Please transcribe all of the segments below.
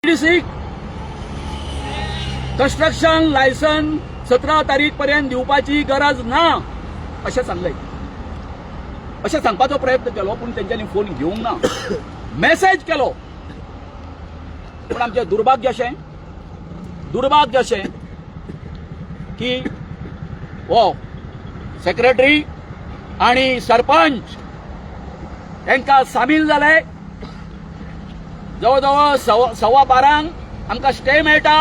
MIDC construction license 17 तारीख पर्यंत दिवपाची गरज ना अशें सांगलें. अशें सांगपाचो प्रयत्न केलो, पूण तेंच्यांनी फोन घेवंक ना. मेसेज केलो, पूण आमचें दुर्भाग्य अशें की हो सेक्रेटरी आणि सरपंच तांकां सामील जाले. जवळ जवळ 12:15क आमकां स्टे मेळटा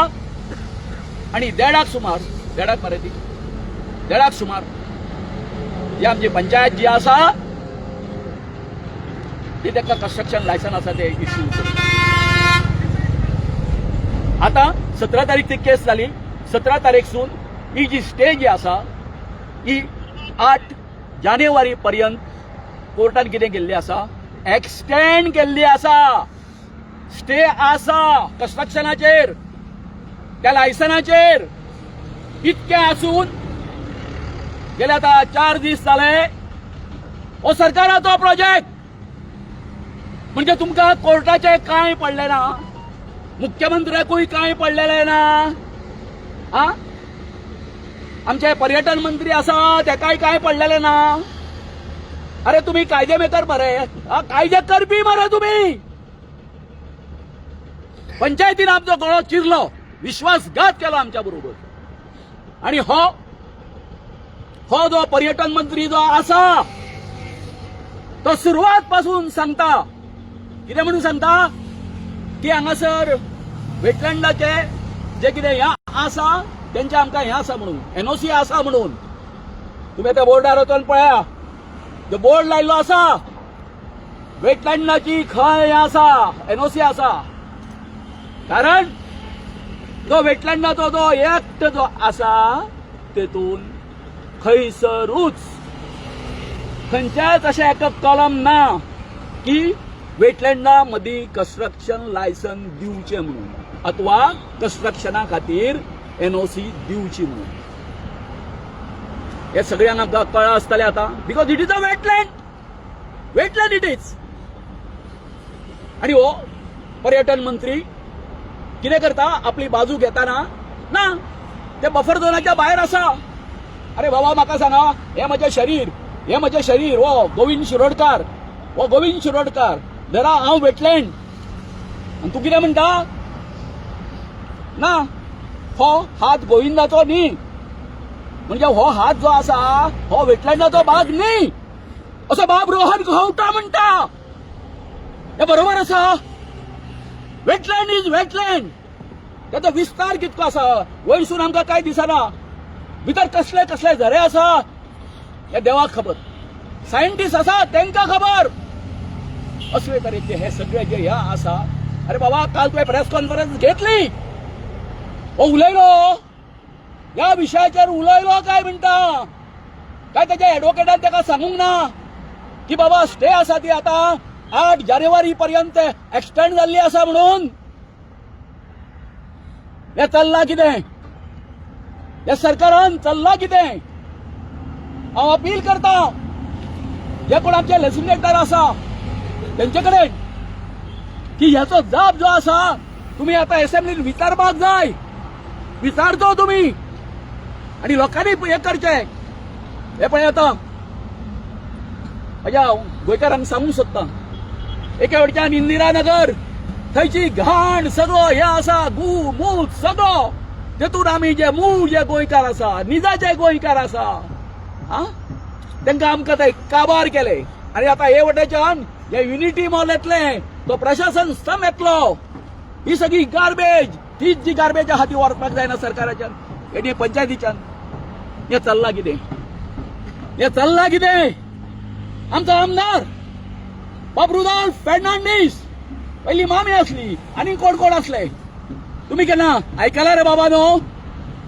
आणि 1:30क सुमार, 1:30क मरे ती, 1:30क सुमार ही आमची पंचायत जी आसा ती ताका कन्स्ट्रक्शन लायसन आसा ते इश्यू. आता 17 तारीख ती केस जाली. 17 तारीखसून ही जी स्टे जी आसा ही 8 जानेवारी पर्यंत कोर्टान कितें केल्ली आसा? एक्सटेंड केल्ली आसा. स्टे आसा कन्स्ट्रक्शनाचेर, त्या लायसनाचेर. इतकें आसून गेले आतां 4 दीस जाले, हो सरकाराचो प्रोजेक्ट म्हणजे तुमकां कोर्टाचें कांय पडलें ना, मुख्यमंत्र्याकूय कांय पडलेलें ना. आ आमचे पर्यटन मंत्री आसा, तेकाय कांय पडलेलें ना. अरे, तुम्ही कायदे मेकर मरे. आ, कायदे करपी मरे तुम्ही. पंचायतीन आमचो गळो चिरलो, विश्वासघात केलो आमच्या बरोबर. आणि हो हो जो पर्यटन मंत्री जो आसा तो सुरवात पासून सांगता. कितें म्हणून सांगता की हांगासर वेटलँडाचे जे कितें ह्या आसा, तेंचे आमकां हें आसा म्हणून, एनओसी आसा म्हणून. तुमी त्या बोर्डार वचून पळया, जो बोर्ड लायल्लो आसा, वेटलँडाची खंय हें आसा, एनओसी आसा. कारण जो वेटलँडाचो जो एक्ट जो आसा, तेतून खंयसरूच खंयच्याच अशें एका कलम ना की वेटलँडा मदीं कन्स्ट्रक्शन लायसन दिवचें म्हणून अथवा कन्स्ट्रक्शना खातीर एनओसी दिवची म्हणून. हे सगळ्यांक आमकां कळ्ळां आसतलें आतां, because it is a wetland, wetland it is. आणि हो पर्यटन मंत्री कितें करता? आपली बाजू घेताना ना ते बफर झोनाच्या भायर आसा. अरे बाबा, म्हाका सांगा, हे म्हजें शरीर, हे म्हजें शरीर, हो गोविंद शिरोडकार, हो गोविंद शिरोडकार धरा, हांव वेटलँड आनी तूं कितें म्हणटा? ना, हो हात गोविंदाचो न्ही, म्हणजे हो हात जो आसा हो वेटलँडाचो भाग न्ही, असो बाब रोहन खंवटा म्हणटा. हे बरोबर आसा? Wetland is wetland. त्याचो विस्तार कितको आसा, वयरसून आमकां कांय दिसना. भितर कसले कसले झरे आसा हे देवाक खबर, सायंटिस्ट आसा तांकां खबर. असले तरेचे हे सगळे जे ह्या आसा. अरे बाबा, काल तुवें प्रेस कॉन्फरन्स घेतली, हो उलयलो, ह्या विशयाचेर उलयलो काय म्हणटा? काय त्याच्या एडवोकेटान ताका सांगूंक ना की बाबा, स्टे आसा ती आतां 8 जानेवारी पर्यंत एक्सटेंड जाल्ली आसा म्हणून? हे चल्लां कितें? हे सरकारान चल्लां कितें? हांव अपील करता जे कोण आमचे लेजिस्लेटर आसा तेंचे कडेन की ह्याचो जाप जो आसा तुमी आतां एसेंब्लीन विचारपाक जाय. विचारचो तुमी आणि लोकांनी हे करचें. हे पळय, आतां म्हज्या गोंयकारांक सांगूंक सोदता, एके वटेच्यान इंदिरा नगर, थंयची घाण सगळो हे आसा, गू मूत सगळो. तेतून आमी जे मूळ जे गोंयकार आसा, निजाचे गोंयकार आसा, आ तांकां आमकां ते काबार केले. आनी आतां हे वटेच्यान हे युनिटी मॉल येतले, तो प्रशासन स्तंभ येतलो, ही सगळी गार्बेज, तीच जी गार्बेज आहा ती व्हरपाक जायना सरकाराच्यान, हेणी पंचायतीच्यान. हे चल्लां कितें? हे चल्लां कितें? आमचो आमदार बाब रुदाल्फ फेर्नांडीस, पयली मामी असली आनी कोण कोण असले. तुम्ही केन्ना आयकला रे बाबा न्हू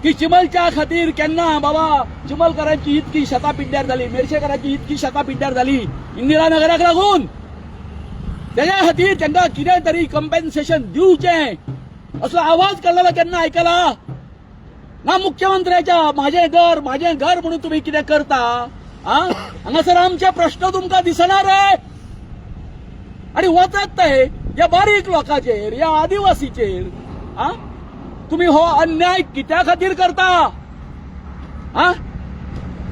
की चिमलच्या खातीर केन्ना बाबा चिमलकरांची इतकी शेतां पिड्ड्यार जाली, मेरशेकरांची इतकी शेतां पिड्ड्यार जाली इंदिरा नगराक लागून, तेज्या खातीर तांकां कितें तरी कंपेन्सेशन दिवचें असलो आवाज काडलेलो केन्ना आयकला ना? मुख्यमंत्र्याच्या माझे घर, माझे घर म्हणून तुम्ही कितें करता? आ हांगासर आमचे प्रश्न तुमकां दिसना रे? आणि वचत ते ह्या बारीक लोकांचेर, ह्या आदिवासीचेर, आ, तुम्ही हो अन्याय कित्या खातीर करता? आ,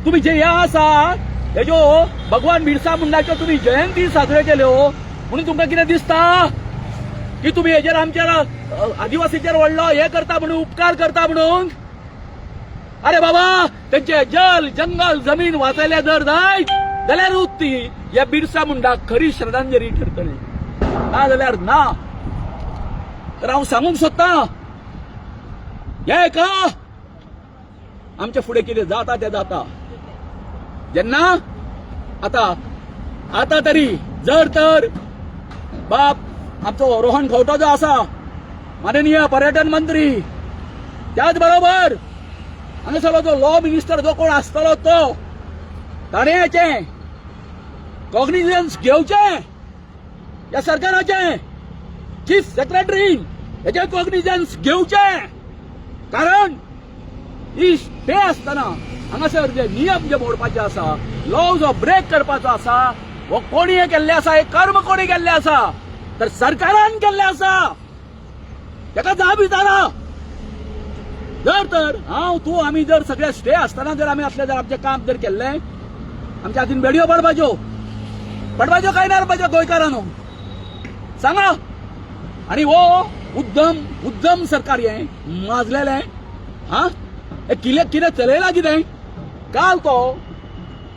तुम्ही जे हे आसा, हेज्यो भगवान बिरसा मुंडाच्यो तुम्ही जयंती साजऱ्यो केल्यो म्हणून तुमकां कितें दिसता की तुम्ही हेजेर आमच्या आदिवासीचेर व्हडलो हे करता म्हणून, उपकार करता म्हणून? अरे बाबा, तेंचे जल, जंगल, जमीन वाचयल्या जर जायत जाल्यारूच ती ह्या बिरसा मुंडाक खरी श्रद्धांजली ठरतली, ना जाल्यार ना. तर हांव सांगूंक सोदतां, हे का आमच्या फुडें कितें जाता तें जाता. जेन्ना आता आता तरी जर तर बाप आमचो रोहन खंवटो जो आसा, माननीय पर्यटन मंत्री, त्याच बरोबर हांगासरलो जो लॉ मिनिस्टर जो कोण आसतलो तो, ताणें हेचें कॉग्निजन्स घेवचें. ह्या सरकाराचें चीफ सेक्रेटरीन हेचें कॉग्निजन्स घेवचें, कारण ही स्टे आसतना हांगासर जे नियम जे मोडपाचे आसा, लॉ जो ब्रेक करपाचो आसा, हो कोणी हे केल्ले आसा? हे कर्म कोणी केल्ले आसा? तर सरकारान केल्ले आसा. ताका जाप विचारा. जर तर हांव, तूं, आमी जर सगळे स्टे आसतना जर आमी असले जर आमचें काम जर केल्लें, आमच्या हातीन बेडयो पडपाच्यो, पडपाच्यो काय ना पडपाच्यो गोंयकारांनो, सांगा. आणि हो उद्दम उद्दम सरकार हें माजलेलें. हा, हे कितें कितें चलयलां कितें? काल तो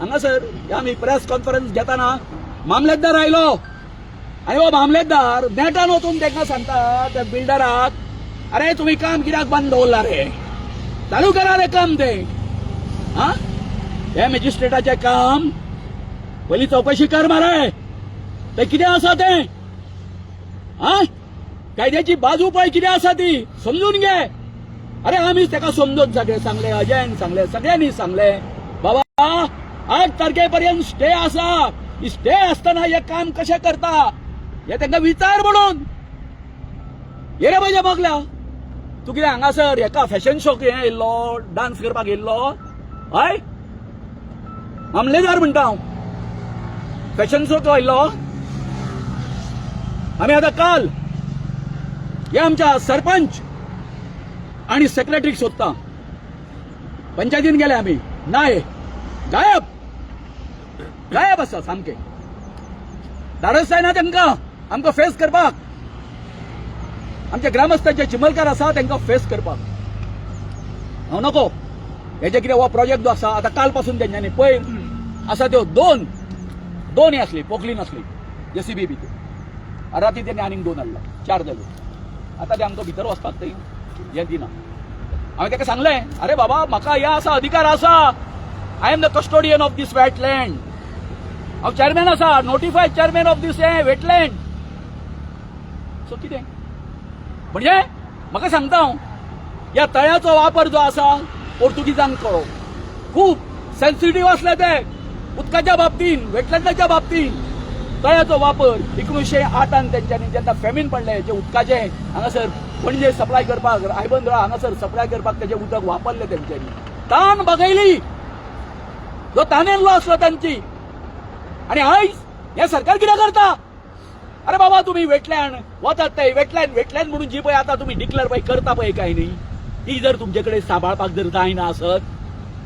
हांगासर आमी प्रेस कॉन्फरन्स घेताना मामलेतदार आयलो आनी हो मामलेतदार नेटान वचून तांकां सांगता, त्या बिल्डराक, "अरे, तुम्ही काम कित्याक बंद दवरला रे? चालू करा रे काम ते." हा, हे मॅजिस्ट्रेटाचें काम. पयली चौकशी कर मरे, ते कितें आसा तें. हा, कायद्याची बाजू पळय कितें आसा ती, समजून घे. अरे, आमी ताका समजून सगळे सांगले, अजयन सांगले, सगळ्यांनी सांगले, बाबा, 8 तारखे पर्यंत स्टे आसा, स्टे आसतना हे काम कशें करता हे तांकां विचार म्हणून. हे रे म्हज्या बगल्या, तूं कितें हांगासर हेका फॅशन शोक हे येयल्लो, डान्स करपाक येयल्लो? हय, मामलेदार म्हणटा हांव, फॅशन शोक येयल्लो? आमी आतां काल हे आमच्या सरपंच आणि सेक्रेटरीक सोदता. पंचायतीन गेले आमी, नाय, गायब, गायब आसा सामके. धाडस जायना तांकां आमकां फेस करपाक. आमच्या ग्रामस्थांचे चिमलकार आसा, तांकां फेस करपाक हांव नको. हेजे कितें हो प्रोजेक्ट जो आसा, आतां काल पासून तेंच्यांनी पयर आसा त्यो दोन दोन हे आसली, पोकलीन आसली, जेसीबी बी त्यो. राती तेणी आनीक दोन हाडला, चार जाल्यो. आतां ते आमकां भितर वचपाक थंय हें दिना. हांवें ताका सांगलें, अरे बाबा, म्हाका हे आसा, अधिकार आसा. I am the custodian of this wetland. हांव चेअरमॅन आसा, नोटिफायड चेअरमॅन ऑफ दीस हे वेटलँड. सो कितें म्हणजे म्हाका सांगता हांव, ह्या तळ्याचो वापर जो आसा, पोर्तुगीजांक कळो खूब सेन्सिटीव असले ते उदकाच्या बाबतीन, वेटलँडाच्या बाबतीन. तळ्याचो वापर 1908 तेंच्यांनी जेन्ना फेमीन पडलें, जे उदकाचें हांगासर पणजे सप्लाय करपाक, रायबंदरा हांगासर सप्लाय करपाक तेजें उदक वापरलें तेंच्यांनी. तान बगयली, जो तानेल्लो आसलो तांची. आणि आयज हें सरकार कितें करता? अरे बाबा, तुम्ही वेटलँड वतात ते वेटलँड वेटलँड म्हणून जी पळय आता तुम्ही डिक्लेअर पळय करता पळय काय न्ही, ती जर तुमचे कडेन सांबाळपाक जर जायना आसत,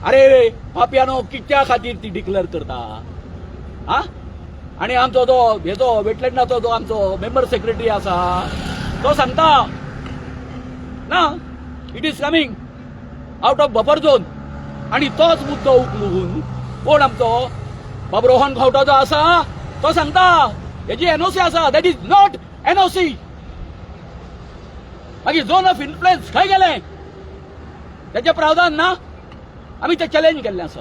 अरे पापयानो, कित्या खातीर ती डिक्लेअर करता? हा, आणि आमचो जो हेजो वेटलँडाचो जो आमचो मेंबर सेक्रेटरी आसा, तो सांगता ना, it is coming out of buffer zone. आणि तोच मुद्दो उखलून कोण आमचो बाब रोहन खंवटो जो आसा, तो सांगता हेजी एनओसी आसा, that is not NOC. मागीर झोन ऑफ इन्फ्लुएन्स खंय गेले? तेचे प्रावधान ना. आमी ते चॅलेंज केल्लें आसा.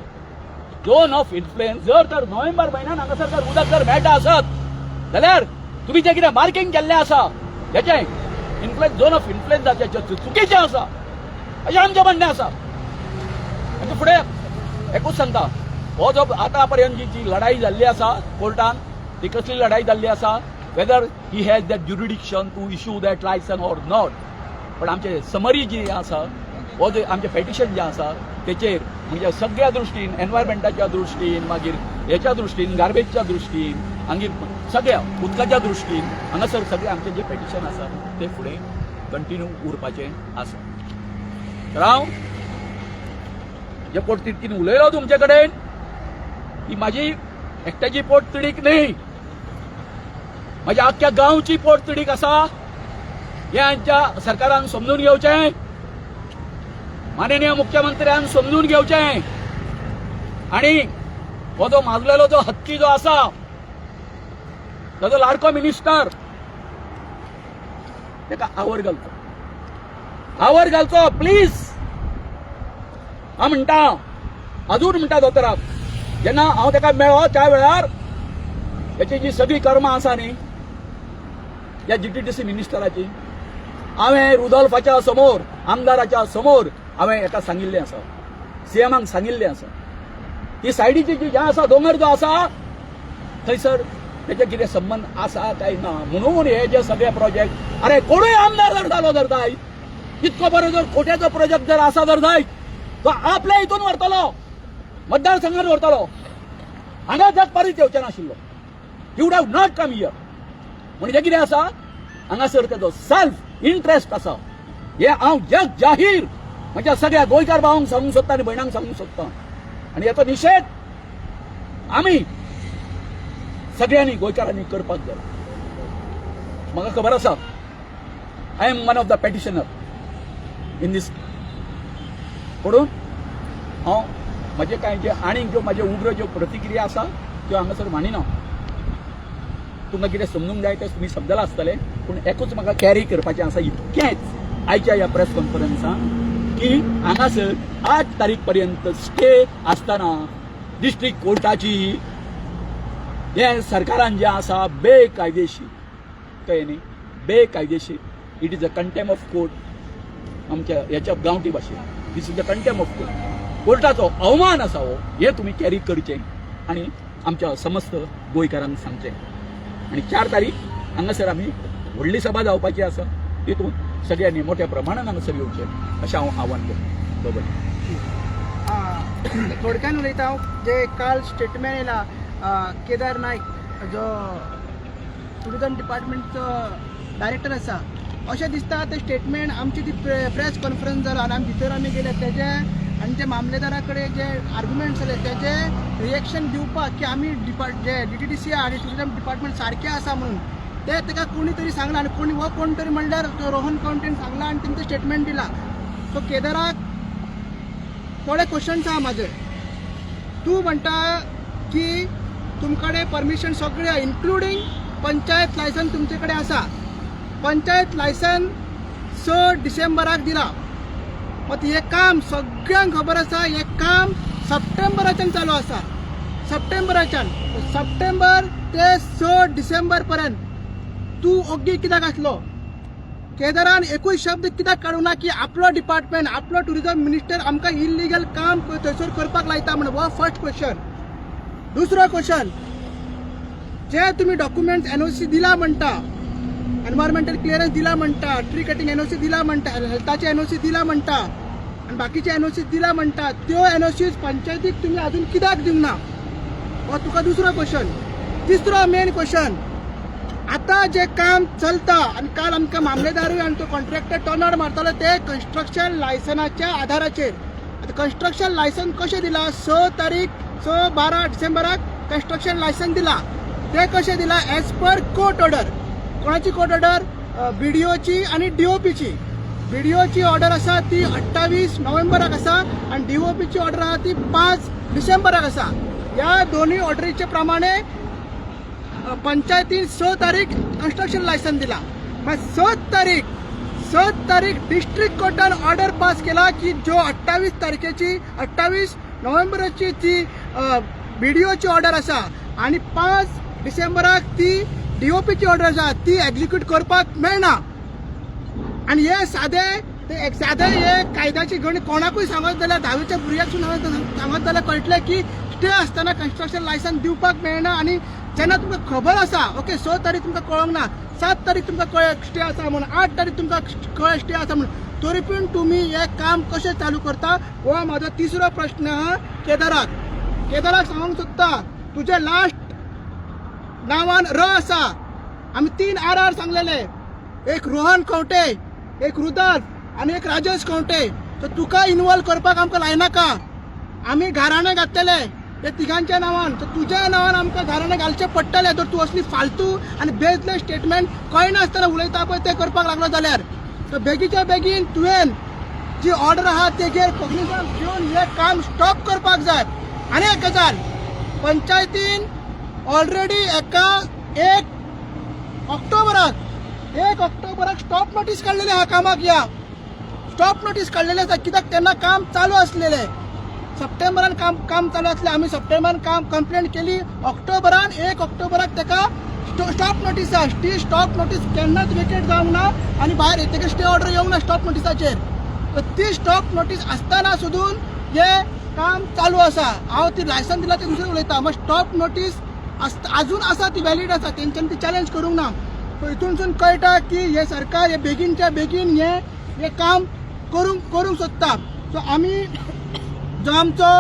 झोन ऑफ इन्फ्लुएन्स जर तर नोव्हेंबर म्हयन्यान हांगासर जर उदक जर मेळटा आसत जाल्यार तुमी जें कितें मार्किंग केल्लें आसा हेचें इन्फ्लुएन्स, झोन ऑफ इन्फ्लुएन्साचें चुकीचें आसा, अशें आमचें म्हणणें आसा. हाचे फुडें एकूच सांगता, हो जो आतां पर्यंत जी जी लढाई जाल्ली आसा कोर्टान, ती कसली लढाई जाल्ली आसा? Whether he has that jurisdiction to issue that licence or not. पण आमचे समरी जी आसा, हो जे आमचें पेटिशन जें आसा, तेचेर म्हणजे सगळ्या दृश्टीन, एनवायरमेंटाच्या दृश्टीन, मागीर हेच्या दृश्टीन, गार्बेजच्या दृश्टीन, मागीर सगळ्या उदकाच्या दृश्टीन हांगासर सगळे आमचे जे पेटिशन आसा ते फुडें कंटिन्यू उरपाचें आसा. तर हांव जे पोटतिडकीन उलयलो तुमचे कडेन, ती माझी एकट्याची पोटतिडीक न्ही, माझ्या आख्ख्या गांवची पोटतिडीक आसा. हें आमच्या सरकारान समजून घेवचें, माननीय मुख्यमंत्र्यान समजून घेवचें. आणि हो जो माजलेलो जो हत्ती जो आसा, ताजो लाडको मिनिस्टर, ताका आवर घालचो, आवर घालचो प्लीज. हांव म्हणटा, अजून म्हणटा दोतोराक, जेन्ना हांव ताका मेळ्ळो त्या वेळार हेची जी सगळी कर्मां आसा न्ही ह्या जीटीडीसी मिनिस्टराची, हांवें रुदोल्फाच्या समोर, आमदाराच्या समोर हांवें हेका सांगिल्लें आसा, सीएमाक सांगिल्लें आसा. ती सायडीची जी जें आसा, दोंगर जो आसा थंयसर तेचे कितें संबंद आसा काय ना म्हणून हे जे सगळे प्रोजेक्ट. अरे, कोणूय आमदार जर जालो जर जायत, इतको बरो जर कोट्याचो प्रोजेक्ट जर आसा जर जायत, तो आपल्या हितून व्हरतलो, मतदारसंघात व्हरतलो. हांगा जग पारीत येवचे नाशिल्लो. He would have not come here. म्हणजे कितें आसा, हांगासर तेजो सेल्फ इंट्रस्ट आसा. हे हांव जग जाहीर म्हज्या सगळ्या गोंयकार भावांक सांगूंक सोदता आनी भयणांक सांगूंक सोदता. आनी हेचो निशेध आमी सगळ्यांनी गोंयकारांनी करपाक जाय. म्हाका खबर आसा, I am one of the petitioner in this. म्हणून हांव म्हजे कांय जे आनीक ज्यो म्हाज्यो उग्र ज्यो प्रतिक्रिया आसा त्यो हांगासर मांडिना. तुमकां कितें समजूंक जाय तें तुमी समजलां आसतलें. पूण एकूच म्हाका कॅरी करपाचें आसा इतकेंच आयच्या ह्या प्रेस कॉन्फरन्सान की हांगासर 8 तारीख पर्यंत स्टे आसतना डिस्ट्रिक्ट कोर्टाची हे सरकारान जें आसा बेकायदेशीर, कळ्ळें न्ही, बेकायदेशीर. It is a contempt of court. आमच्या ह्याच्या गांवठी भाशेन, this is a contempt of court. कोर्टाचो अवमान आसा हो. हे तुमी कॅरी करचें आनी आमच्या समस्त गोंयकारांक सांगचें. आनी 4 तारीख हांगासर आमी व्हडली सभा जावपाची आसा. तितून सगळ्यांनी मोठ्या प्रमाणान हांगासर येवचें अशें हांव आव्हान करता. बरोबर. थोडक्यान उलयता हांव. जे काल स्टेटमेंट येयला, केदार नायक जो टुरिझम डिपार्टमेंटचो डायरेक्टर आसा, अशें दिसता ते स्टेटमेंट आमची ती प्रेस कॉन्फरन्स जाला आनी आमी भितर आमी गेले तेजे आनी जे मामलेदारा कडेन जे आर्ग्युमेंट्स जाले तेजे रिएक्शन दिवपाक की आमी डिपार्ट जे डीटीडीसी आनी टुरिझम डिपार्टमेंट सारकें आसा म्हणून ते ताका कोणी तरी सांगलां. आनी कोणी हो कोण तरी म्हणल्यार तो रोहन खंवटेन सांगला आनी तेंचे स्टेटमेंट दिला. सो केदाराक थोडे क्वेश्चन्स आहा म्हाजे. तूं म्हणटा की तुमकडे परमिशन सगळे, इन्क्लुडींग पंचायत लायसन तुमचे कडेन आसा. पंचायत लायसन 6 डिसेंबराक दिला. मात हें काम सगळ्यांक खबर आसा, हें काम सप्टेंबराच्यान चालू आसा. सप्टेंबराच्यान, सप्टेंबर ते 6 डिसेंबर पर्यंत तूं ओग्गी कित्याक आसलो? केदारान एकूय शब्द कित्याक काडूं ना की आपलो डिपार्टमेंट, आपलो टुरिझम मिनिस्टर आमकां इलिगल काम थंयसर करपाक लायता म्हणून? हो फर्स्ट क्वेश्चन. दुसरो क्वेश्चन, जे तुमी डॉक्युमेंट्स एनओसी दिला म्हणटा, एनवायरमेंटल क्लियरन्स दिला म्हणटा, ट्री कटिंग एनओसी दिला म्हणटा, हेल्थाचे एनओसी दिला म्हणटा आनी बाकीचे एनओसी दिला म्हणटा, त्यो एनओसीज पंचायतीक तुमी अजून कित्याक दिवंक ना? हो तुका दुसरो क्वेश्चन. तिसरो मेन क्वेश्चन, आता जे काम चलता आनी काल आमकां मामलेदारूय आनी तो कॉन्ट्रॅक्टर टोनर मारतालो ते कन्स्ट्रक्शन लायसनाच्या आधाराचेर. आतां कन्स्ट्रक्शन लायसन कशें दिलां? 6 तारीख, 6 12 डिसेंबराक कन्स्ट्रक्शन लायसन दिलां. ते कशें दिलां? As per court order. कोणाची कोर्ट ऑर्डर? बीडीओची आनी डीओपीची. बीडीओची ऑर्डर आसा ती 28 नोव्हेंबराक आसा आनी डीओपीची ऑर्डर आसा ती 5 डिसेंबराक आसा. ह्या दोनूय ऑर्डरीचे प्रमाणे पंचायतीन 6 तारीख कन्स्ट्रक्शन लायसन दिला. मात 6 तारीख डिस्ट्रिक्ट कोर्टान ऑर्डर पास केला की जो 28 तारखेची, 28 नोव्हेंबराची ती बीडीओची ऑर्डर आसा आनी 5 डिसेंबराक ती डीओपीची ऑर्डर आसा, ती एक्झिक्यूट करपाक मेळना. आनी हे सादे ते एक सादे हे कायद्याची गणित कोणाकूय सांगत जाल्यार, धावीच्या भुरग्याक सुद्दां सांगत जाल्यार कळटलें की स्टे आसतना कन्स्ट्रक्शन लायसन दिवपाक मेळना. आनी जेन्ना तुमकां खबर आसा, ओके, 6 तारीख तुमकां कळोंक ना, 7 तारीख तुमकां कळ्ळें स्टे आसा म्हणून, 8 तारीख तुमकां कळ्ळें स्टे आसा म्हणून, तरी पूण तुमी हें काम कशें चालू करता? हो म्हाजो तिसरो प्रश्न आहा केदाराक. केदाराक सांगूंक सोदता, तुजें लास्ट नांवान र आसा. आमी तीन आर आर सांगलेले, एक रोहन खंवटे, एक रुदर आनी एक राजेश खंवटे. तर तुका इनवॉल्व करपाक आमकां लायनाका. आमी घराणें घातलेले ते तिगांच्या नांवान, तर तुज्या नांवान आमकां घराणें घालचें पडटलें. जर तूं असली फालतू आनी बेजलेस स्टेटमेंट कळनासतना उलयता पळय तें करपाक लागलो जाल्यार, तर बेगीच्या बेगीन तुवें जी ऑर्डर आहा तेजेर कॉग्निजन्स घेवन हें काम स्टॉप करपाक जाय. आनी एक गजाल, पंचायतीन ऑलरेडी एका 1 ऑक्टोबराक स्टॉप नोटीस काडलेली आहा कामाक. ह्या स्टॉप नोटीस काडलेले आसा कित्याक तेन्ना काम चालू आसलेलें. सप्टेंबरान काम काम चालू आसलें. आमी सप्टेंबरान काम कंप्लेंट केली. ऑक्टोबरान, 1 ऑक्टोबराक ताका स्टॉप नोटीस आहा. ती स्टॉप नोटीस केन्नाच वेकेट जावंक ना आनी भायर तेका स्टे ऑर्डर येवंक ना स्टॉप नोटिसाचेर. तर ती स्टॉप नोटीस आसतना सुदून हे काम चालू आसा. हांव ती लायसन दिला ते दुसरें उलयता. मात स्टॉप नोटीस आजून आसा, ती व्हॅलीड आसा. तेंच्यांनी ती चॅलेंज करूंक ना. सो हितूनसून कळटा की हे सरकार हे बेगीनच्या बेगीन हे हे काम करूंक करूंक सोदता. सो आमी जो आमचो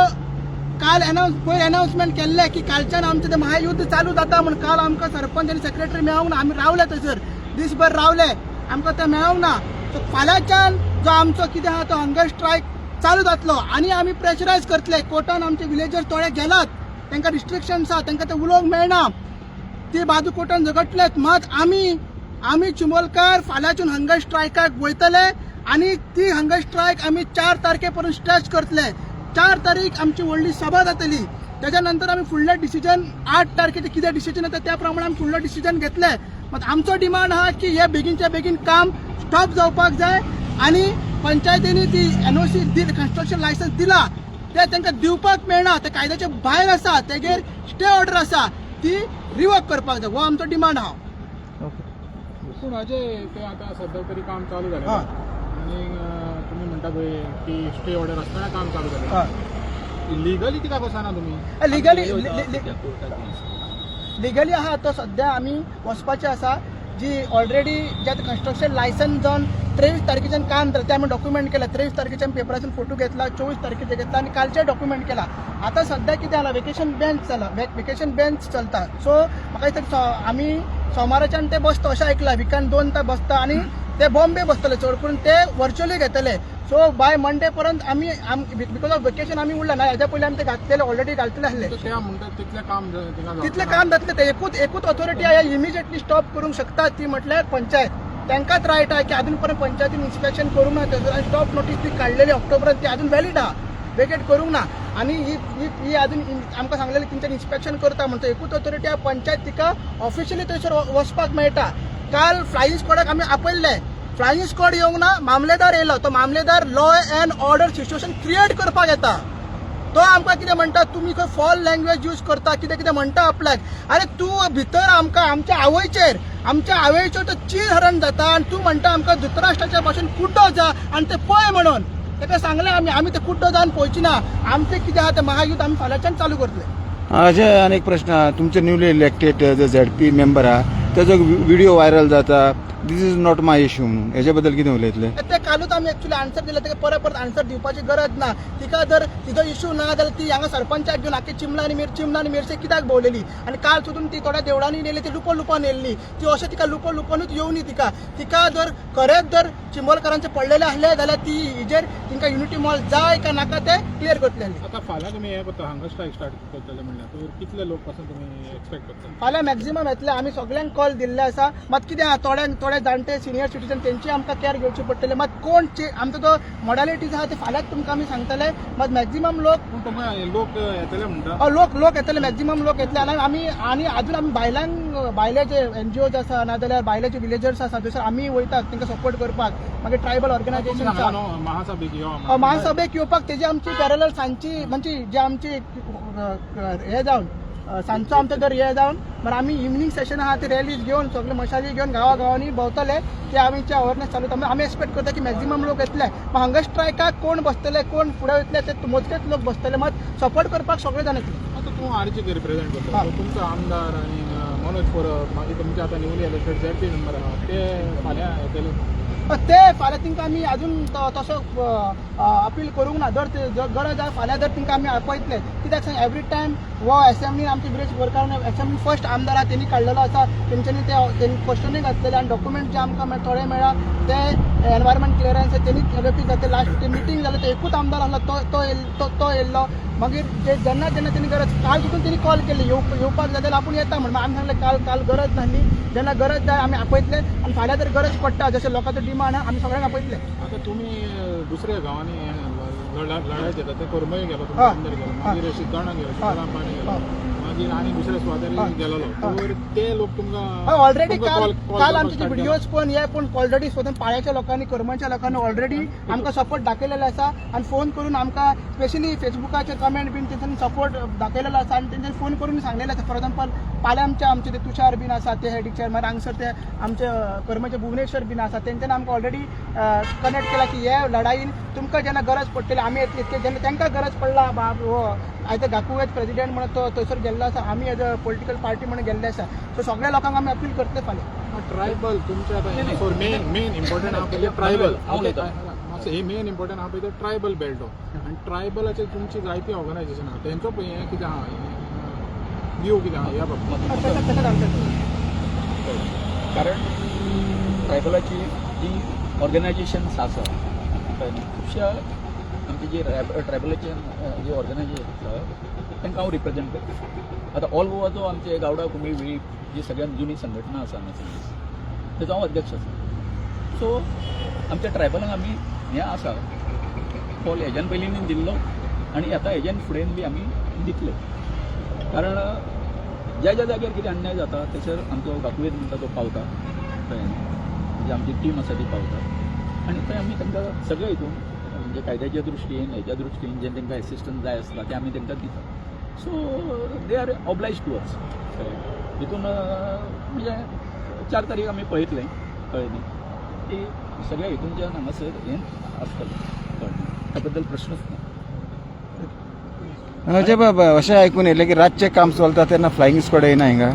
काल अनाउन्स पयर अनाउन्समेंट केल्लें की कालच्यान आमचें तें महायुद्ध चालू जाता म्हूण, काल आमकां सरपंच आनी सेक्रेटरी मेळोंक ना. आमी रावले थंयसर, दीसभर रावले, आमकां तें मेळोंक ना. सो फाल्यांच्यान जो आमचो कितें आहा तो हंगर स्ट्रायक चालू जातलो आनी आमी प्रेशरायज करतले. कोर्टान आमचे विलेजर्स थोडे गेलात, तांकां रिस्ट्रिक्शन्स आहा, तांकां ते उलोवंक मेळना, ती बाजू कोर्टान झगडलेत. मात आमी चिंबलकार फाल्यांच्यान हंगर स्ट्रायकाक वयतले आनी ती हंगर स्ट्रायक आमी 4 तारखे पर्यंत स्ट्रेच करतले. 4 तारीख आमची व्हडली सभा जातली. त्याच्या नंतर आमी फुडलें डिसिजन, 8 तारखेचें कितें डिसिजन येता त्या प्रमाणे आमी फुडलो डिसिजन घेतले. मात आमचो डिमांड आहा की हे बेगीनच्या बेगीन काम स्टॉप जावपाक जाय आनी पंचायतींनी ती एनओसी, कन्स्ट्रक्शन लायसन्स दिला ते तांकां दिवपाक मेळना, ते कायद्याच्या भायर आसा, तेगेर स्टे ऑर्डर आसा, ती रिवोक करपाक जाय. हो आमचो डिमांड आहा. पूण अजय, ते आतां सद्या तरी काम चालू जालें आनी तुमी म्हणटा पळय की स्टे ऑर्डर आसतना काम चालू जालें, इलिगली कित्याक वचना तुमी? लिगली लिगली आहा तो सद्या आमी वचपाचे आसा. जी ऑलरेडी जे आतां कन्स्ट्रक्शन लायसन्स जावन 23 तारखेच्यान काम जालें तें आमी डॉक्युमेंट केलें. 23 तारखेच्यान पेपरासून फोटो घेतला, 24 तारखेचे घेतला आनी कालचे डॉक्युमेंट केला. आतां सद्या कितें जाला, वेकेशन बेंच जाला, वेकेशन बेंच चलता. सो म्हाका दिसता आमी सोमाराच्यान ते बसता अशें आयकलां. विकान 2 तास बसता आनी ते बॉम्बे बसतले, चड करून ते वर्च्युअली घेतले. सो बाय मंडे पर्यंत आमी, because of vacation आमी उरला ना. हेज्या पयलीं आमी ते घातलेले, ऑलरेडी घालतले आसले. तर त्या म्हणटा तितलें काम थिंगा जावचें तितलें ना. काम जातलें. ते एकूच एकूच ऑथॉरिटी आहा इमिजिएटली स्टॉप करूंक शकता, ती म्हटल्यार पंचायत. तांकांच रायट आहा की अजून पर्यंत पंचायतीन इन्स्पेक्शन करूंक ना थंयसर आनी स्टॉप नोटीस ती काडलेली ऑक्टोबरान ती अजून व्हॅलीड आहा, वेकेट करूंक ना. आनी ही ही ही अजून आमकां सांगलेली तेंच्यानी इन्स्पेक्शन करता म्हणटा. एकूच ऑथॉरिटी आहा पंचायत, तिका ऑफिशियली थंयसर वचपाक मेळटा. काल फ्लायींग स्क्वॉडाक आमी आपयल्ले, फ्लायींग स्क्वॉड येवंक ना, मामलेदार येयलो. तो मामलेदार law and order situation create करपाक येता. तो आमकां कितें म्हणटा, तुमी खंय फॉल लँग्वेज यूज करता, कितें कितें म्हणटा आपल्याक. अरे, तूं भितर आमकां आमच्या आवयचेर तो चीर हरण जाता आनी तूं म्हणटा आमकां धृतराष्ट्राच्या भाशेन कुड्डो जा आनी ते पळय म्हणून. ताका सांगलें आमी, आमी ते कुड्डो जावन पळोवची ना. आमचें कितें आहा तें महायुद्ध आमी फाल्यांच्यान चालू करतले. अजय, आनी एक प्रश्न आहा. तुमचे न्यूली इलेक्टेड जो झेडपी मेंबर आहा तेजो व्हिडिओ व्हायरल जाता, "This is not my issue" म्हणून, हेजे बद्दल कितें उलयतले? ते कालूच आमी एक्चुअली आन्सर दिले ताका. परत परत आन्सर दिवपाची गरज ना. तिका जर तिजो इशू ना जाल्यार ती हांगा सरपंचाक घेवन आख्खे चिमला आनी मिरसे कित्याक भोवलेली? आनी काल सुद्दां ती थोड्या देवळांनी येयली, ती लुपोन लुपोन येयल्ली. ती अशें तिका लुपोन लुपोनूच येवनी. तिका तिका जर खरेंच जर चिंबलकारांचे पडलेले आसले जाल्यार ती हिजेर तिंका युनिटी मॉल जाय काय नाका ते क्लियर करतले. आतां फाल्यां तुमी हें करता, हंगर स्ट्रायक स्टार्ट करतले म्हणल्यार, तर कितले लोक पासून तुमी एक्सपेक्ट करता? फाल्यां मॅक्झिमम येतले. आमी सगळ्यांक कॉल दिल्ले आसा. मात कितें आहा, थोड्यांक थोडे जाणटे सिनियर सिटीजन तेंची आमकां कॅर घेवची पडटली. मात कोण आमचो तो मॉडॅलिटीज आहा ते फाल्यांच तुमकां आमी सांगतले. मात मॅक्झिमम लोक पूण तुमकां लोक येतले म्हणटा? लोक लोक येतले, मॅक्झिमम लोक येतले. आनी आमी आनी अजून आमी बायलांक, भायले जे एनजीओज आसा नाजाल्यार भायले जे विलेजर्स आसा थंयसर आमी वयतात तांकां सपोर्ट करपाक. मागीर ट्रायबल ऑर्गनायझेशन सांगला आसा. न्हू महासभेक यो म्हणून. महासभेक येवपाक तेजी आमची पॅरलल सांजची, म्हणजे जे आमची हे जावन सांजचो आमचो जर हे जावन मागीर आमी इवनींग सेशन आहा ते रॅलीज घेवन सगळे मशाली घेवन गांवा गांवांनी भोंवतले. ते आमचे अवेरनेस चालू. आमी एक्सपेक्ट करता की मॅक्झिमम लोक येतले. मागीर हंगर स्ट्रायकाक कोण बसतले, कोण फुडें वयतले, ते मोजकेच लोक बसतले. मात सपोर्ट करपाक सगळे जाण येतले. आतां तूं आरजीक रिप्रेझेंट करता. हा. सो तुमचो आमदार आनी मनोज परब, मागीर तुमचे आतां न्यूली इलेक्टेड झेडपी मेंबर आहा, ते फाल्यां येतले? ते फाल्यां तांकां आमी अजून तसो अपील करूंक ना. जर ते जर गरज आहा फाल्यां जर तांकां आमी आपयतले. कित्याक सांग, एवरी टायम हो एसेंब्लीन आमचे विरेश बोरकार एसेंब्ली फर्स्ट आमदार आहा, तेणी काडलेलो आसा. तेंच्यांनी ते तेणी क्वेश्चनूय घातलेले आनी डॉक्युमेंट जे आमकां थोडे मेळ्ळा ते एनवायरमेंट क्लियरन्स तेणी व्यक्ती जाते. लास्ट मिटींग जालें ते एकूच आमदार आसलो, तो तो येयल- तो तो येयल्लो. मागीर जे जेन्ना जेन्ना तेणी गरज, काल सुद्दां तेणी कॉल केल्ली येवपाक जाय जाल्यार आपूण येता म्हण. आमी सांगलें काल काल गरज नासली, जेन्ना गरज जाय आमी आपयतले आनी फाल्यां जर गरज पडटा जशें लोकांचो डिमांड आहा आमी सगळ्यांक आपयतले. आतां तुमी दुसऱ्या गांवांनी लढाय घेता, ते करमय गेलो, तुमचो आमदार गेलो, मागीर सिद्दोणा गेलो, सिद्दोणा पाणी गेलो, मागीर आनी दुसऱ्या सुवातांनी गेलेलो, तर ते लोक तुमकां ऑलरेडी तुमकां काल call काल करपाक आमचे start videos पण हे पण ऑलरेडी स्वतः पाळ्याच्या लोकांनी, करमलच्या लोकांनी ऑलरेडी आमकां सपोर्ट दाखयलेलो आसा आनी फोन करून आमकां स्पेशली फेसबुकाचेर कमेंट बीन तेंच्यांनी सपोर्ट दाखयलेलो आसा आनी तेंच्यांनी फोन करून सांगलेलें आसा. फॉर एग्जाम्पल पाल्या आमचे आमचे ते तुषार बीन आसा, ते हेड चेअरमॅन हांगसर, ते आमचे करमलचे भुवनेश्वर बीन आसा, तेंच्यांनी आमकां ऑलरेडी कनेक्ट केला की हे लढाईन तुमकां जेन्ना गरज पडटली आमी येतली. इतके जेन्ना तांकां गरज पडला बाब हो आयज गाकुवेत प्रेजिडेंट म्हणून तो थंयसर गेल्लो आसा, आमी एज अ पॉलिटिकल पार्टी म्हणून गेल्ले आसा. सो सगळ्या लोकांक आमी अपील करतले फाल्यां. ट्रायबल तुमच्या नाही. आतां मेन मेन इम्पॉर्टंट आहा पळय ट्रायबल. हांव उलयतां. मातसो हे मेन इम्पॉर्टंट आहा पळय ते ट्रायबल बेल्ट हो, आनी ट्रायबलाचे तुमची जायती ऑर्गनायझेशन आहा, तेंचो पळय हें कितें आहा, व्यू कितें आहा ह्या बाबतींत? तशें तशेंच आमचें. कारण ट्रायबलाची जी ऑर्गनायझेशन्स आसा, कळ्ळें न्ही? खुबश्या आमची जी ट्रायबलाची जी ऑर्गनायझेशन आसा तांकां हांव रिप्रेझेंट करता. आतां ऑल गोवा जो आमचे गावडा कुणबी वेळीप जी सगळ्यात जुनी संघटना आसा हांगासर, तेजो हांव अध्यक्ष आसा. सो आमच्या ट्रायबलांक आमी हें आसा कॉल हेज्यान पयलीं दिल्लो आनी आतां हेज्यान फुडें बी आमी दितले. कारण ज्या ज्या जाग्यार कितें अन्याय जाता थंयसर आमचो गाकुवेत म्हणटा तो पावता, कळ्ळें न्ही? म्हणजे आमची टीम आसा ती पावता आनी थंय आमी तांकां सगळे हितून म्हणजे कायद्याच्या दृश्टीन हेच्या दृश्टीन जें तांकां एसिस्टन्स जाय आसता तें आमी तांकां दिता. So they are oblige to us. कळ्ळें? हितून म्हणजे 4 तारीख आमी पळयतले, कळ्ळें न्ही, की सगळ्या हितूनच्यान हांगासर हें आसतलें, कळ्ळें? त्या बद्दल प्रश्नच ना. अजय बाबा, अशें आयकून येयलें की रातचें काम चलता तेन्ना फ्लायिंग स्क्वॉड येयना हिंगा.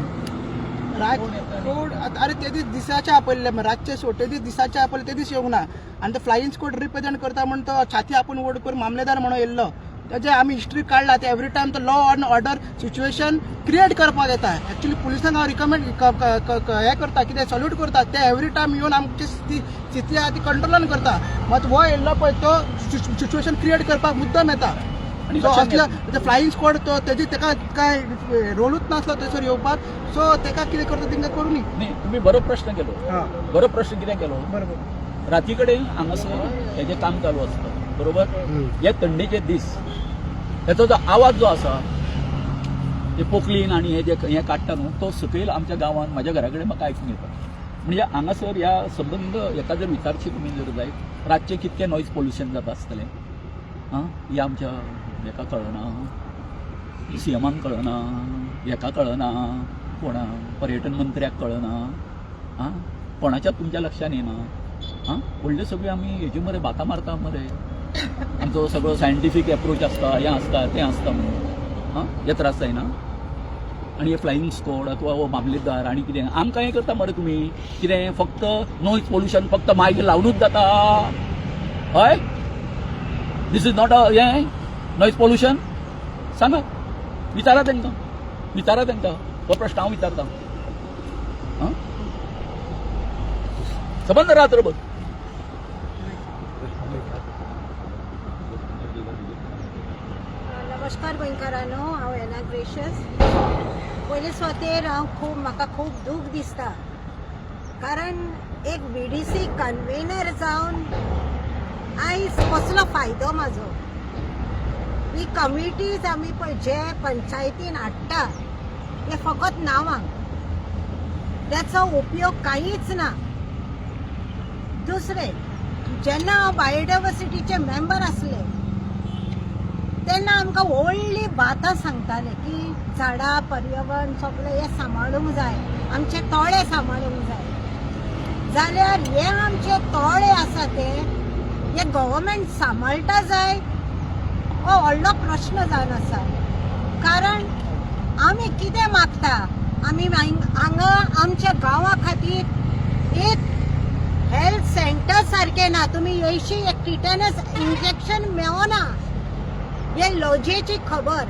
रात कोण अरे ते दीस दिसाचे आपयल्ले, रातचे सोड, ते दीस दिसाचे आपयले, ते दीस येवंक ना. आनी ते फ्लायिंग स्क्वॉड रिप्रेझेंट करता म्हण तो छाती आपूण वड करून मामलेदार म्हणून येयल्लो. तेजे आमी हिस्ट्री काडला, ते एवरी टायम तो law and order situation create करपाक येता. एक्चुली पुलिसांक हांव रिकमेंड हें करता, कितें सल्यूट करता, ते एवरी टायम येवन आमची स्थिती आहा ती कंट्रोलान करता. मात हो येयल्लो पळय तो सिच्युएशन क्रिएट करपाक मुद्दम येता. आनी सो लक्षात असल्या घेतलें. फ्लायिंग स्क्वॉड तो तेजी तेका काय रोलूच नासलो थंयसर येवपाक. सो तेका कितें करता तेंका करूं न्ही. न्ही, तुमी बरो प्रश्न केलो. हां. बरो प्रश्न कितें केलो? बरोबर. राती कडेन हांगासर हेजें काम चालू आसता, बरोबर? हे थंडेचे दीस, हेचो जो आवाज जो आसा ते पोकलीन आनी हे जे हें काडटा न्हू, तो सकयल आमच्या गांवांत म्हाज्या घरा कडेन म्हाका आयकूंक येता. म्हणजे हांगासर ह्या संबंद हेका जर विचारशी तुमी जर जायत, रातचें कितकें नॉयज पोल्युशन जाता आसतलें. आं, हें आमच्या हेका कळना, सीएमाक कळना, हेका कळना, कोणा पर्यटन मंत्र्याक कळना. आं, कोणाच्या तुमच्या लक्षात येना? आं, व्हडले सगळे आमी हेजे मरे बातां मारता मरे, आमचो सगळो सायंटिफीक एप्रोच आसता, हें आसता, तें आसता म्हणून. आं, हे त्रास जायना? आनी हे फ्लायिंग स्क्वॉड अथवा हो मामलेदार आनी कितें आमकां हें करता मरे तुमी. कितें फक्त नॉयज पोल्युशन फक्त मायक लावनूच जाता? हय, this is not a हें नॉयज पोल्युशन. सांगा, विचारा तांकां, विचारा तांकां हो प्रश्न हांव विचारता. आं, सबंद रात्रभर. नमस्कार गोंयकारांनो, हांव एना ग्रेशस. पयले सुवातेर हांव खूब म्हाका खूब दूख दिसता, कारण एक VDC convener जावन आयज कसलो फायदो म्हाजो? ही कमिटीज आमी पळय जे पंचायतीन हाडटा ते फकत नांवांक, त्याचो उपयोग कांयच ना. दुसरें, जेन्ना हांव बायोडायवर्सिटीचे मेंबर आसले तेन्ना आमकां व्हडली बातां सांगताले की झाडां, पर्यावरण सगळें हें सांबाळूंक जाय, आमचे तोळे सांबाळूंक जाय. जाल्यार हे आमचे तोळे आसा ते हे गव्हर्मेंट सांबाळटा जाय, हो व्हडलो प्रश्न जावन आसा. कारण आमी कितें मागता, आमी हांगा आमच्या गांवा खातीर एक हेल्थ सेंटर सारकें ना. तुमी येयशी, एक टिटॅनस इंजेक्शन मेवना. हे लजेची खबर.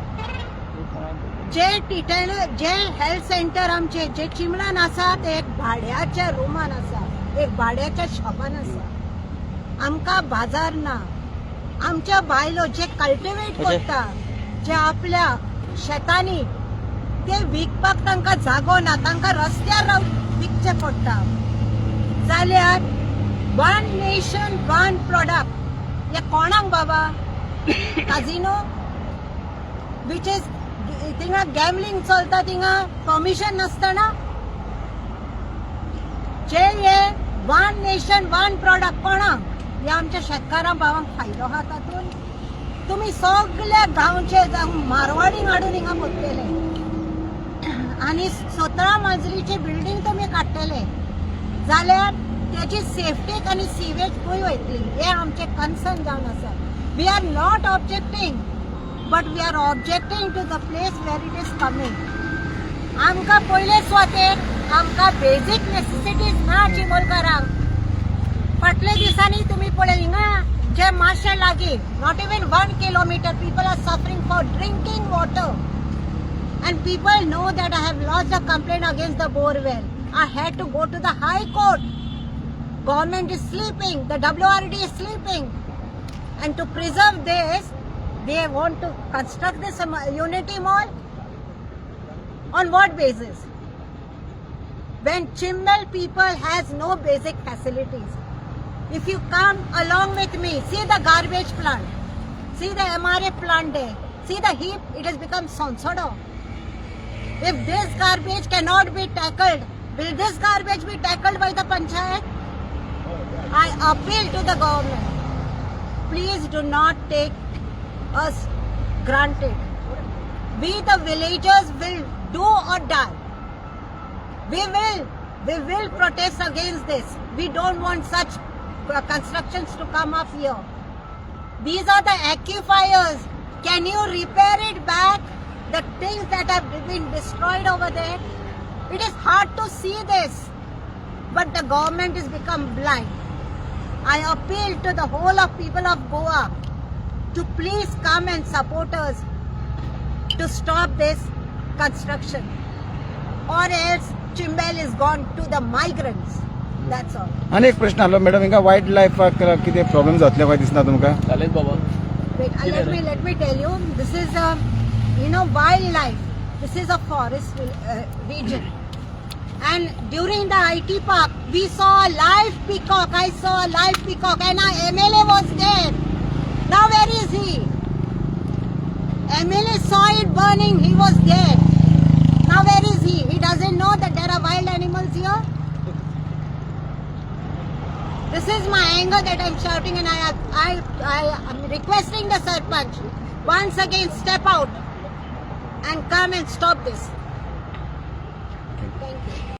जे टिटॅन जे हेल्थ सेंटर आमचे जे चिंबलान आसा, ते एक भाड्याच्या रुमान आसा, एक भाड्याच्या शॉपान आसा. आमकां बाजार ना. आमच्या बायलो जे कल्टिवेट करता, जे आपल्या शेतांनी, ते विकपाक तांकां जागो ना. तांकां रस्त्यार रावन विकचें पडटा. जाल्यार वन नेशन वन प्रोडक्ट हे कोणाक बाबा? काजिनो which is थिंगा गॅमलिंग चलता, थिंगा परमिशन नासतना जे हे वन नेशन वन प्रोडक्ट कोणाक? हे आमच्या शेतकारां भावांक फायदो आहा तातूंत? तुमी सगल्या गांवचे जावं मारवाडींक हाडून हिंगा पोत्तले आनी 17 मजलीची बिल्डींग तुमी काडटले, जाल्यार तेजी सेफ्टीक आनी सिवेज खंय वयतली, हे आमचें कन्सर्न जावन आसा. We are not objecting, but we are objecting to the place where it is coming. आमकां पयले सुवातेर आमकां बेजीक नेसेसिटीज ना चिंबलकारांक. फाटल्या दिसांनी तुमी पळय, हिंगा जे मातशे लागीं, not even 1 kilometer, people are suffering for drinking water. And people know that I have lodged a complaint against the borewell. I had to go to the High Court. Government is sleeping, the WRD is sleeping. And to preserve this, they want to construct this Unity Mall. On what basis? When Chimbel people has no basic facilities. If you come along with me, see the garbage plant, see the MRF plant there, see the heap, it has become sonsodo. If this garbage cannot be tackled, will this garbage be tackled by the panchayat? I appeal to the government. Please do not take us granted. We, the villagers, will do or die. We will protest against this. We don't want such constructions to come up here. These are the aquifers. Can you repair it back? The things that have been destroyed over there. It is hard to see this, but the government has become blind. I appeal to the whole of people of Goa to please come and support us to stop this construction, or else Chimbel is gone to the migrants. That's all. आनी एक प्रश्न आसलो madam, हिंगा wild लायफाक कितें problem जातले काय दिसना तुमकां? जालेच बाबा. Wait, let me tell you. This is a wildlife. This is a forest region. And during the IT park, we saw a live peacock. I saw a live peacock, and our MLA was there. Now where is he? MLA saw it burning. He was there. Now where is he? He doesn't know that there are wild animals here. This is my anger that I'm shouting, and I am requesting the Sarpanch once again, step out and come and stop this. Thank you.